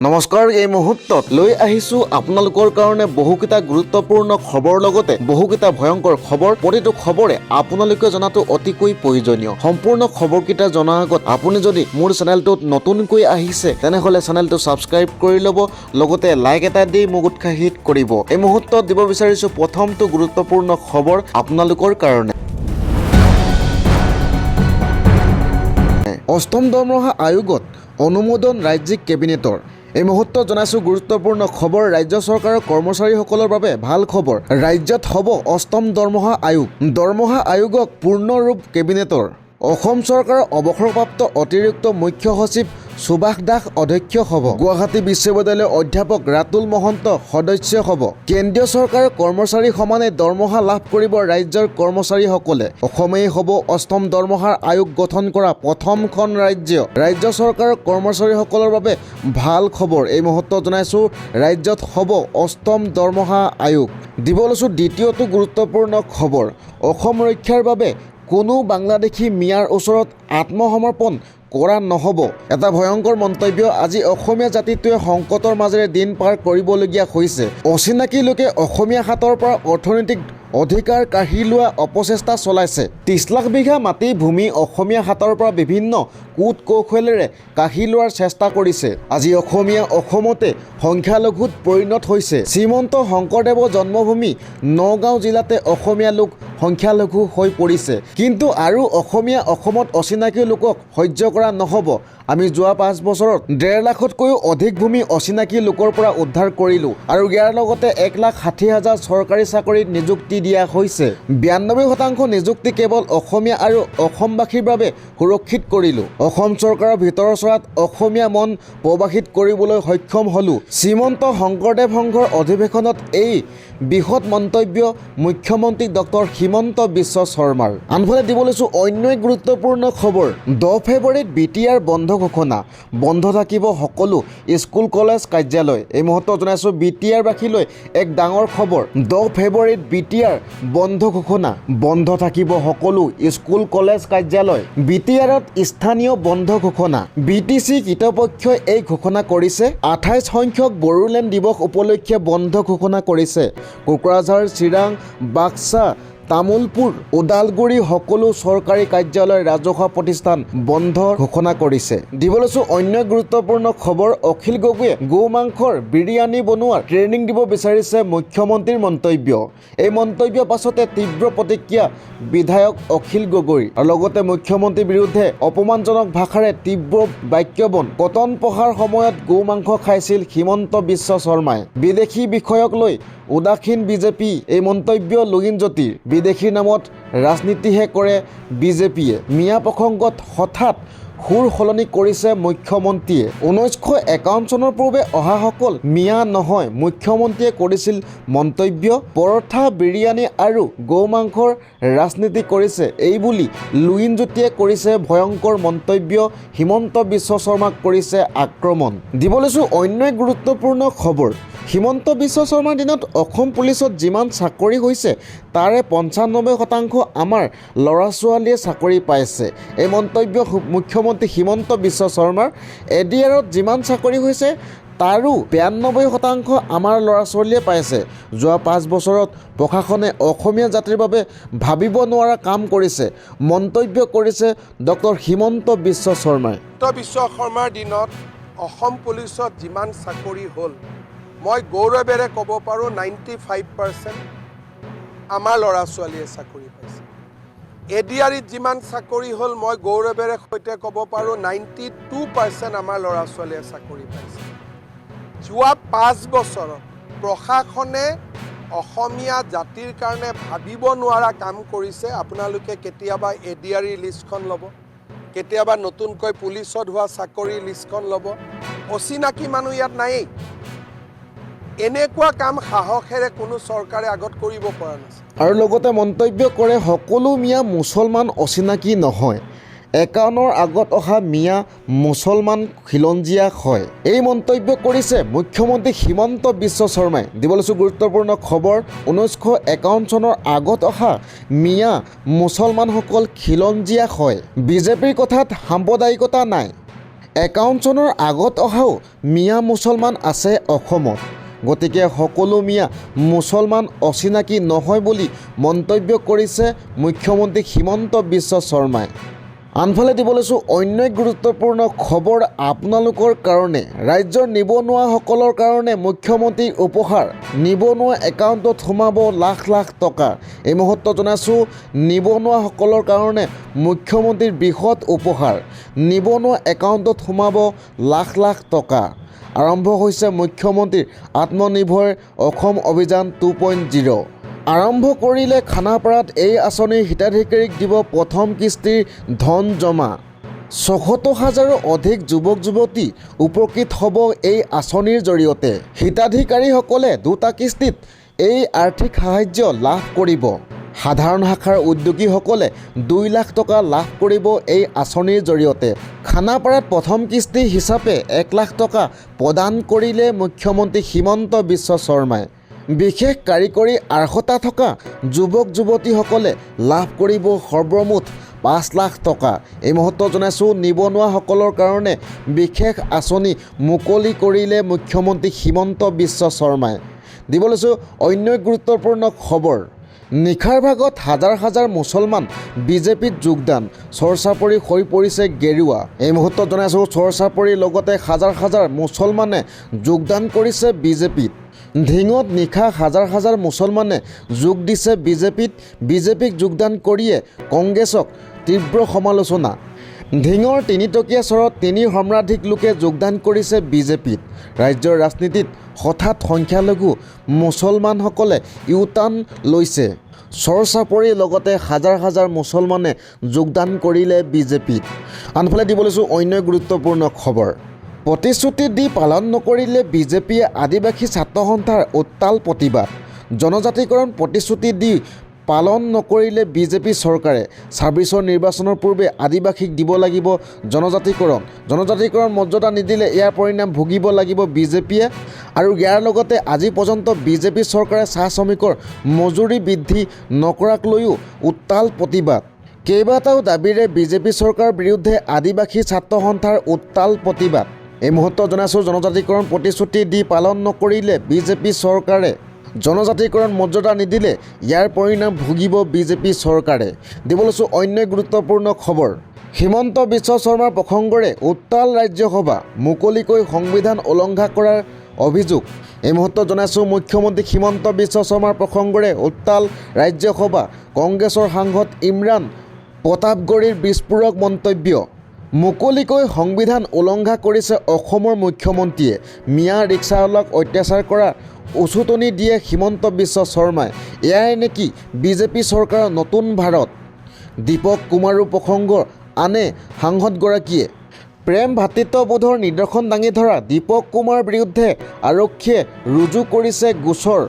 নমস্কাৰ, এই মুহূৰ্তত লৈ আহিছোঁ আপোনালোকৰ কাৰণে বহুকেইটা গুৰুত্বপূৰ্ণ খবৰ, লগতে বহুকেইটা ভয়ংকৰ খবৰ। প্ৰতিটো খবৰে আপোনালোকে জনাটো অতিকৈ প্ৰয়োজনীয়। সম্পূৰ্ণ খবৰকেইটা জনাৰ আগত আপুনি যদি মোৰ চেনেলটোত নতুনকৈ আহিছে, তেনেহ'লে চেনেলটো ছাবস্ক্ৰাইব কৰি ল'ব, লগতে লাইক এটা দি মোক উৎসাহিত কৰিব। এই মুহূৰ্তত দিব বিচাৰিছোঁ প্ৰথমটো গুৰুত্বপূৰ্ণ খবৰ আপোনালোকৰ কাৰণে। অষ্টম দৰমহা আয়োগত অনুমোদন ৰাজ্যিক কেবিনেটৰ। এই মুহূৰ্তত জনাইছোঁ গুৰুত্বপূৰ্ণ খবৰ। ৰাজ্য চৰকাৰৰ কৰ্মচাৰীসকলৰ বাবে ভাল খবৰ। ৰাজ্যত হ'ব অষ্টম দৰমহা আয়োগ। দৰমহা আয়োগক পূৰ্ণৰূপ কেবিনেটৰ। অসম চৰকাৰৰ অৱসৰপ্ৰাপ্ত অতিৰিক্ত মুখ্য সচিব সুভাষ দাস অধ্যক্ষ হ'ব। গুৱাহাটী বিশ্ববিদ্যালয়ৰ অধ্যাপক ৰাতুল মহন্ত সদস্য হ'ব। কেন্দ্ৰীয় চৰকাৰৰ কৰ্মচাৰী সমানে দৰমহা লাভ কৰিব ৰাজ্যৰ কৰ্মচাৰীসকলে। অসমেই হ'ব অষ্টম দৰমহাৰ আয়োগ গঠন কৰা প্ৰথমখন ৰাজ্য। ৰাজ্য চৰকাৰৰ কৰ্মচাৰীসকলৰ বাবে ভাল খবৰ। এই মুহূৰ্তত জনাইছোঁ, ৰাজ্যত হ'ব অষ্টম দৰমহা আয়োগ। দিব লৈছোঁ দ্বিতীয়টো গুৰুত্বপূৰ্ণ খবৰ। অসম ৰক্ষাৰ বাবে কোনো বাংলাদেশী মিঞাৰ ওচৰত আত্মসমৰ্পণ কৰা নহ'ব। এটা ভয়ংকৰ মন্তব্য। আজি অসমীয়া জাতিটোৱে সংকটৰ মাজেৰে দিন পাৰ কৰিবলগীয়া হৈছে। অচিনাকি লোকে অসমীয়া হাতৰ পৰা অৰ্থনৈতিক অধিকাৰ কাঢ়ি লোৱা অপচেষ্টা চলাইছে। 30 লাখ বিঘা মাটি ভূমি অসমীয়া হাতৰ পৰা বিভিন্ন কূট কৌশলেৰে কাঢ়ি লোৱাৰ চেষ্টা কৰিছে। আজি অসমীয়া অসমতে সংখ্যালঘুত পৰিণত হৈছে। শ্ৰীমন্ত শংকৰদেৱৰ জন্মভূমি নগাঁও জিলাতে অসমীয়া লোক সংখ্যালঘু হৈ পৰিছে। কিন্তু আৰু অসমীয়া অসমত অচিনাকি লোকক সহ্য কৰা নহ'ব। আমি যোৱা 5 বছৰত 1.5 লাখতকৈও অধিক ভূমি অচিনাকি লোকৰ পৰা উদ্ধাৰ কৰিলোঁ আৰু ইয়াৰ লগতে 1,60,000 চৰকাৰী চাকৰিত নিযুক্তি দিয়া হৈছে। 92% নিযুক্তি কেৱল অসমীয়া আৰু অসমবাসীৰ বাবে সুৰক্ষিত কৰিলোঁ। অসম চৰকাৰৰ ভিতৰৰ চৰাত অসমীয়া মন প্ৰভাৱিত কৰিবলৈ সক্ষম হ'লোঁ। শ্ৰীমন্ত শংকৰদেৱ সংঘৰ অধিৱেশনত এই বিশদ মন্তব্য মুখ্যমন্ত্ৰী ডক্টৰ হিমন্ত বিশ্ব শৰ্মাৰ। আনফালে দিব লৈছোঁ অন্য এক গুৰুত্বপূৰ্ণ খবৰ। 10 ফেব্ৰুৱাৰীত বিটিআৰ বন্ধ ঘোষণা। বন্ধ থাকিব সকলো স্কুল, কলেজ, কাৰ্যালয়। এই মুহূৰ্তত জনাইছোঁ বিটিআৰবাসীলৈ এক ডাঙৰ খবৰ। 10 ফেব্ৰুৱাৰীত বিটিআৰ বন্ধ ঘোষণা। বন্ধ থাকিব সকলো স্কুল, কলেজ, কাৰ্যালয়। বিটিআৰত স্থানীয় বন্ধ ঘোষণা। বিটিচি কৰ্তৃপক্ষই এই ঘোষণা কৰিছে। 28 সংখ্যক বড়োলেণ্ড দিৱস উপলক্ষে বন্ধ ঘোষণা কৰিছে। কোকৰাঝাৰ, চিৰাং, বাক্সা, তামুলপুৰ, ওদালগুৰি সকলো চৰকাৰী কাৰ্যালয়, ৰাজহুৱা প্ৰতিষ্ঠান বন্ধ ঘোষণা কৰিছে। দিব লৈছোঁ অন্য গুৰুত্বপূৰ্ণ খবৰ। অখিল গগৈয়ে গো মাংসৰ বিৰিয়ানী বনোৱাৰ ট্ৰেইনিং দিব বিচাৰিছে, মুখ্যমন্ত্ৰীৰ মন্তব্য। এই মন্তব্যৰ পাছতে তীব্ৰ প্ৰতিক্ৰিয়া বিধায়ক অখিল গগৈৰ আৰু লগতে মুখ্যমন্ত্ৰীৰ বিৰুদ্ধে অপমানজনক ভাষাৰে তীব্ৰ বাক্যবাণ। কটন পঢ়াৰ সময়ত গো মাংস খাইছিল হিমন্ত বিশ্ব শৰ্মাই। বিদেশী বিষয়ক লৈ উদাসীন বিজেপি, এই মন্তব্য লুৰিণজ্যোতিৰ। বিদেশীৰ নামত ৰাজনীতিহে কৰে বিজেপিয়ে। মিয়া প্ৰসংগত হঠাৎ সুৰ সলনি কৰিছে মুখ্যমন্ত্ৰীয়ে। 1951 চনৰ পূৰ্বে অহাসকল মিয়া নহয়, মুখ্যমন্ত্ৰীয়ে কৰিছিল মন্তব্য। পৰঠা, বিৰিয়ানী আৰু গৌ মাংসৰ ৰাজনীতি কৰিছে, এই বুলি লুৰিণজ্যোতিয়ে কৰিছে ভয়ংকৰ মন্তব্য। হিমন্ত বিশ্ব শৰ্মাক কৰিছে আক্ৰমণ। দিব লৈছোঁ অন্য এক গুৰুত্বপূৰ্ণ খবৰ। হিমন্ত বিশ্ব শৰ্মাৰ দিনত অসম পুলিচত যিমান চাকৰি হৈছে, তাৰে 95% আমাৰ ল'ৰা ছোৱালীয়ে চাকৰি পাইছে। এই মন্তব্য মুখ্যমন্ত্ৰী হিমন্ত বিশ্ব শৰ্মাৰ। এডিআৰত যিমান চাকৰি হৈছে, তাৰো 92% আমাৰ ল'ৰা ছোৱালীয়ে পাইছে। যোৱা 5 বছৰত প্ৰশাসনে অসমীয়া জাতিৰ বাবে ভাবিব নোৱাৰা কাম কৰিছে, মন্তব্য কৰিছে ডক্টৰ হিমন্ত বিশ্ব শৰ্মাই। হিমন্ত বিশ্ব শৰ্মাৰ দিনত অসম পুলিচত যিমান চাকৰি হ'ল, মই গৌৰৱেৰে ক'ব পাৰোঁ, 95% আমাৰ ল'ৰা ছোৱালীয়ে চাকৰি পাইছে। এডিআৰিত যিমান চাকৰি হ'ল, মই গৌৰৱেৰে সৈতে ক'ব পাৰোঁ, 92% আমাৰ ল'ৰা ছোৱালীয়ে চাকৰি পাইছে। যোৱা 5 বছৰত প্ৰশাসনে অসমীয়া জাতিৰ কাৰণে ভাবিব নোৱাৰা কাম কৰিছে। আপোনালোকে কেতিয়াবা এডিআৰি লিষ্টখন ল'ব, কেতিয়াবা নতুনকৈ পুলিচত হোৱা চাকৰিৰ লিষ্টখন ল'ব, অচিনাকি মানুহ ইয়াত নায়েই। এনেকুৱা কাম সাহসেৰে কোনো চৰকাৰে আগত কৰিব পৰা নাছিল। আৰু লগতে মন্তব্য কৰে, সকলো মিয়া মুছলমান অচিনাকি নহয়, 51ৰ আগত অহা মিয়া মুছলমান খিলঞ্জীয়া হয়। এই মন্তব্য কৰিছে মুখ্যমন্ত্ৰী হিমন্ত বিশ্ব শৰ্মাই। দিব লৈছোঁ গুৰুত্বপূৰ্ণ খবৰ। 1951 চনৰ আগত অহা মিয়া মুছলমানসকল খিলঞ্জীয়া হয়। বিজেপিৰ কথাত সাম্প্ৰদায়িকতা নাই। 51 চনৰ আগত অহাও মিয়া মুছলমান আছে অসমত। গতিকে সকলো মিয়া মুছলমান অচিনাকি নহয় বুলি মন্তব্য কৰিছে মুখ্যমন্ত্ৰী হিমন্ত বিশ্ব শৰ্মাই। আনফালে দিব লৈছোঁ অন্য এক গুৰুত্বপূৰ্ণ খবৰ আপোনালোকৰ কাৰণে। ৰাজ্যৰ নিবনুৱাসকলৰ কাৰণে মুখ্যমন্ত্ৰীৰ উপহাৰ। নিবনুৱা একাউণ্টত সোমাব লাখ লাখ টকা। এই মুহূৰ্তত জনাইছোঁ, নিবনুৱাসকলৰ কাৰণে মুখ্যমন্ত্ৰীৰ বৃহৎ উপহাৰ। নিবনুৱা একাউণ্টত সোমাব লাখ লাখ টকা। আৰম্ভ হৈছে মুখ্যমন্ত্ৰীৰ আত্মনিৰ্ভৰ অসম অভিযান 2.0। আৰম্ভ কৰিলে খানাপাৰাত এই আঁচনিৰ হিতাধিকাৰীক দিব প্ৰথম কিস্তিৰ ধন জমা। 76 হাজাৰো অধিক যুৱক যুৱতী উপকৃত হ'ব এই আঁচনিৰ জৰিয়তে। হিতাধিকাৰীসকলে দুটা কিস্তিত এই আৰ্থিক সাহায্য লাভ কৰিব। সাধাৰণ শাখাৰ উদ্যোগীসকলে 2 লাখ টকা লাভ কৰিব এই আঁচনিৰ জৰিয়তে। খানাপাৰাত প্ৰথম কিস্তি হিচাপে 1 লাখ টকা প্ৰদান কৰিলে মুখ্যমন্ত্ৰী হিমন্ত বিশ্ব শৰ্মাই। বিশেষ কাৰিকৰী অৰ্হতা থকা যুৱক যুৱতীসকলে লাভ কৰিব সৰ্বমুঠ 5 লাখ টকা। এই মুহূৰ্তত জনাইছোঁ, নিবনুৱাসকলৰ কাৰণে বিশেষ আঁচনি মুকলি কৰিলে মুখ্যমন্ত্ৰী হিমন্ত বিশ্ব শৰ্মাই। দিব লৈছোঁ অন্য এক গুৰুত্বপূৰ্ণ খবৰ। নিশাৰ ভাগত হাজাৰ হাজাৰ মুছলমান বিজেপিত যোগদান। চৰ চাপৰি হৈ পৰিছে গেৰুৱা। এই মুহূৰ্তত জনাইছোঁ, চৰ চাপৰিৰ লগতে হাজাৰ হাজাৰ মুছলমানে যোগদান কৰিছে বিজেপিত। ঢিঙত নিশা হাজাৰ হাজাৰ মুছলমানে যোগ দিছে বিজেপিত। বিজেপিক যোগদান কৰিয়ে কংগ্ৰেছক তীব্ৰ সমালোচনা। ঢিঙৰ তিনিটকীয়া চৰত তিনি সহস্ৰাধিক লোকে যোগদান কৰিছে বিজেপিত। ৰাজ্যৰ ৰাজনীতিত হঠাৎ সংখ্যালঘু মুছলমানসকলে ইউটাৰ্ণ লৈছে। চৰ চাপৰিৰ লগতে হাজাৰ হাজাৰ মুছলমানে যোগদান কৰিলে বিজেপিত। আনফালে দিব লৈছোঁ অন্য এক গুৰুত্বপূৰ্ণ খবৰ। প্ৰতিশ্ৰুতি দি পালন নকৰিলে বিজেপিয়ে, আদিবাসী ছাত্ৰ সন্থাৰ উত্তাল প্ৰতিবাদ। জনজাতিকৰণ প্ৰতিশ্ৰুতি দি পালন নকৰিলে বিজেপি চৰকাৰে। 26ৰ নিৰ্বাচনৰ পূৰ্বে আদিবাসীক দিব লাগিব জনজাতিকৰণ। জনজাতিকৰণ মৰ্যাদা নিদিলে ইয়াৰ পৰিণাম ভুগিব লাগিব বিজেপিয়ে। আৰু ইয়াৰ লগতে আজি পৰ্যন্ত বিজেপি চৰকাৰে চাহ শ্ৰমিকৰ মজুৰি বৃদ্ধি নকৰাক লৈও উত্তাল প্ৰতিবাদ। কেইবাটাও দাবীৰে বিজেপি চৰকাৰৰ বিৰুদ্ধে আদিবাসী ছাত্ৰ সন্থাৰ উত্তাল প্ৰতিবাদ। এই মুহূৰ্তত জনাইছোঁ, জনজাতিকৰণ প্ৰতিশ্ৰুতি দি পালন নকৰিলে বিজেপি চৰকাৰে, জনজাতিকৰণ মৰ্যাদা নিদিলে ইয়াৰ পৰিণাম ভুগিব বিজেপি চৰকাৰে। দিব লৈছোঁ অন্য এক গুৰুত্বপূৰ্ণ খবৰ। হিমন্ত বিশ্ব শৰ্মাৰ প্ৰসংগৰে উত্তাল ৰাজ্যসভা। মুকলিকৈ সংবিধান উলংঘা কৰাৰ অভিযোগ। এই মুহূৰ্তত জনাইছোঁ, মুখ্যমন্ত্ৰী হিমন্ত বিশ্ব শৰ্মাৰ প্ৰসংগৰে উত্তাল ৰাজ্যসভা। কংগ্ৰেছৰ সাংসদ ইমৰান প্ৰতাপগড়ীৰ বিস্ফোৰক মন্তব্য। মুকলিকৈ সংবিধান উলংঘা কৰিছে অসমৰ মুখ্যমন্ত্ৰীয়ে। মিয়া ৰিক্সাৱালাক অত্যাচাৰ কৰাৰ উচটনি দিয়ে হিমন্ত বিশ্ব শৰ্মাই। এয়াই নেকি বিজেপি চৰকাৰৰ নতুন ভাৰত? দীপক কুমাৰো প্ৰসংগ আনে সাংসদগৰাকীয়ে। প্ৰেম ভাতৃত্ববোধৰ নিদৰ্শন দাঙি ধৰা দীপক কুমাৰৰ বিৰুদ্ধে আৰক্ষীয়ে ৰুজু কৰিছে গোচৰ।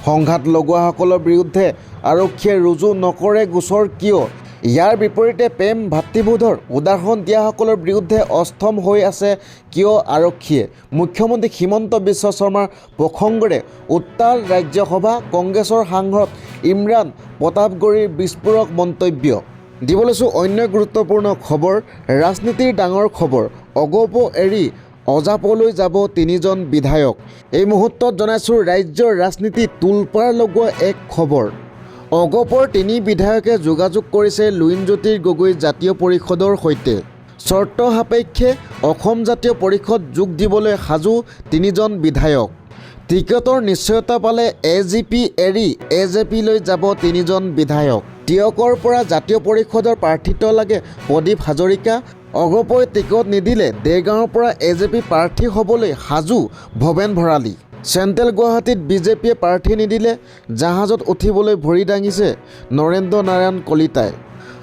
সংঘাত লগোৱাসকলৰ বিৰুদ্ধে আৰক্ষীয়ে ৰুজু নকৰে গোচৰ কিয়? ইয়াৰ বিপৰীতে প্ৰেম ভাতৃবোধৰ উদাহৰণ দিয়াসকলৰ বিৰুদ্ধে অষ্টম হৈ আছে কিয় আৰক্ষীয়ে? মুখ্যমন্ত্ৰী হিমন্ত বিশ্ব শৰ্মাৰ প্ৰসংগৰে উত্তাল ৰাজ্যসভা। কংগ্ৰেছৰ সাংসদ ইমৰান প্ৰতাপগড়ীৰ বিস্ফোৰক মন্তব্য। দিব লৈছোঁ অন্য এক গুৰুত্বপূৰ্ণ খবৰ। ৰাজনীতিৰ ডাঙৰ খবৰ, অগপ এৰি অজাপলৈ যাব তিনিজন বিধায়ক। এই মুহূৰ্তত জনাইছোঁ ৰাজ্যৰ ৰাজনীতিত তোলপাৰ লগোৱা এক খবৰ। অগপৰ তিনি বিধায়কে যোগাযোগ কৰিছে লুৰিণজ্যোতি গগৈ জাতীয় পৰিষদৰ সৈতে। চৰ্ত সাপেক্ষে অসম জাতীয় পৰিষদ যোগ দিবলৈ সাজু তিনিজন বিধায়ক। টিকটৰ নিশ্চয়তা পালে এজিপি এৰি এজেপিলৈ যাব তিনিজন বিধায়ক। টীয়কৰ পৰা জাতীয় পৰিষদৰ প্ৰাৰ্থিত্ব লাগে প্ৰদীপ হাজৰিকা। অগপই টিকট নিদিলে দেৰগাঁৱৰ পৰা এজেপি প্ৰাৰ্থী হ'বলৈ সাজু ভৱেন ভৰালী। চেণ্ট্ৰেল গুৱাহাটীত বিজেপিয়ে প্ৰাৰ্থী নিদিলে জাহাজত উঠিবলৈ ভৰি দাঙিছে নৰেন্দ্ৰ নাৰায়ণ কলিতাই।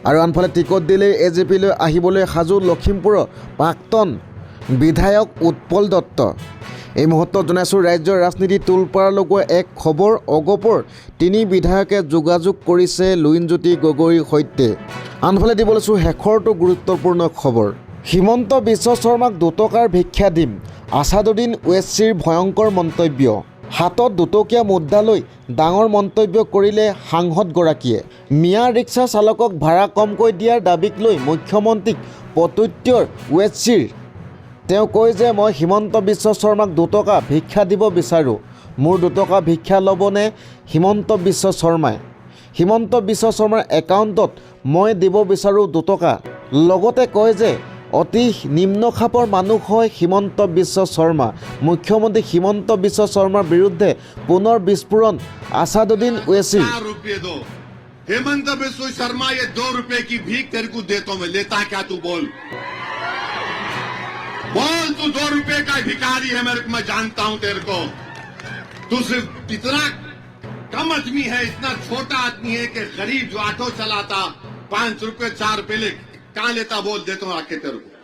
আৰু আনফালে টিকট দিলেই এজেপিলৈ আহিবলৈ সাজু লখিমপুৰৰ প্ৰাক্তন বিধায়ক উৎপল দত্ত। এই মুহূৰ্তত জনাইছোঁ ৰাজ্যৰ ৰাজনীতি তোলপাৰ লগোৱা এক খবৰ। অগপৰ তিনি বিধায়কে যোগাযোগ কৰিছে লুৰিণজ্যোতি গগৈৰ সৈতে। আনফালে দিব লৈছোঁ শেষৰটো গুৰুত্বপূৰ্ণ খবৰ। হিমন্ত বিশ্ব শৰ্মাক দুটকাৰ ভিক্ষা দিম, আছাদুদ্দিন ওৱেছিৰ ভয়ংকৰ মন্তব্য। হাতত দুটকীয়া মুদ্ৰা লৈ ডাঙৰ মন্তব্য কৰিলে সাংসদগৰাকীয়ে। মিয়া ৰিক্সা চালকক ভাড়া কমকৈ দিয়াৰ দাবীক লৈ মুখ্যমন্ত্ৰীক প্ৰত্যুত্তৰ ওৱেছিৰ। তেওঁ কয় যে মই হিমন্ত বিশ্ব শৰ্মাক 2 টকা ভিক্ষা দিব বিচাৰোঁ। মোৰ 2 টকা ভিক্ষা ল'বনে হিমন্ত বিশ্ব শৰ্মাই? হিমন্ত বিশ্ব শৰ্মাৰ একাউণ্টত মই দিব বিচাৰোঁ 2 টকা। লগতে কয় যে অতি নিম্ন খাপৰ মানুহ হয় হিমন্ত বিশ্ব শৰ্মা। মুখ্যমন্ত্ৰী হিমন্ত বিশ্ব শৰ্মাৰ বিৰুদ্ধে পুনৰ বিস্ফোৰণ আছাদুদ্দিন ওৱেছিৰ। 4 रुपये दो हेमंत बिश्व शर्मा, ये 2 रुपए की भीख तेरे को देता हूं मैं। लेता क्या तू? बोल, बोल। तू 2 रुपए का भिखारी है मेरे को, मैं जानता हूं तेरे को। तू सिर्फ इतना कम आदमी है, इतना छोटा आदमी है कि गरीब जो ऑटो चलाता, 5 रुपए, 4 रुपए ले कहां लेता? बोल, देता हूं आके तेरे को।